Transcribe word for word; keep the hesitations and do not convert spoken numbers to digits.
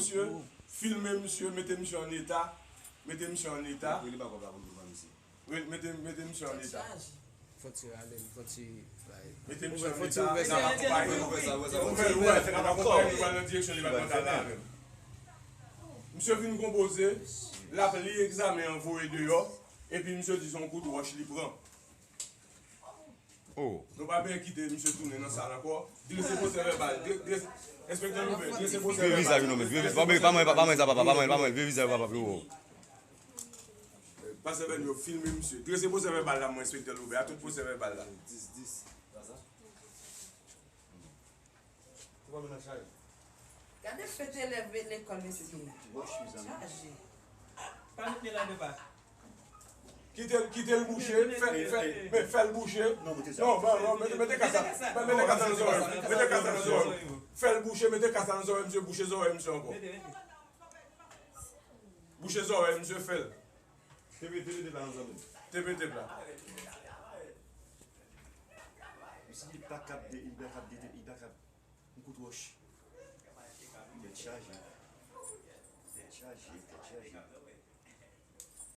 Misye, filme misye, mete misye an eta, mete misye an eta. Mete, mete misye an eta. Mete misye an eta, n ap akonpaye l. Ouvè l, ouvè l, n ap akonpaye l, nou pral nan direksyon depatmantal la avè l. Misye vin konpoze, l ap li egzamen an, voye deyò, epi misye di se yon kout wòch li pran. Oh. Nou pa bezwen kite misye tounen nan sal ankò. Drese pwosè vèbal. Dre-, drese, enspektè Louben, drese pwosè vèbal. Vye vizaj ou non, men. Vye vizaj. Pa mwen, pa mwen, pa mwen sa, papa. Pa mwen, pa mwen. Vye vizaj, papa, pli wo. Pastè Vènyo, filme misye. Drese pwosè vèbal la, mwen, enspektè Louben. A tout pwosè vèbal la. Gade fete elèv lekòl mesye. Chaje. Pa met men ladan pa. Kite l, kite l bouche, fè, fè, men fè l bouche. Non, non, mete, mete kas la. Mete kas la nan zòrèy. Mete kas la nan zòrèy. Fè l bouche, mete kas la nan zòrèy misye, bouche zòrèy misye ankò. Bouche zòrèy misye, fè l. Tepe, tepe, tepe la nan zòrèy. Tepe, tepe la. Misye li pa kab de, li pa kab de, li pa kab. Yon kout wòch. Tèt chaje. Tèt chaje, tèt chaje.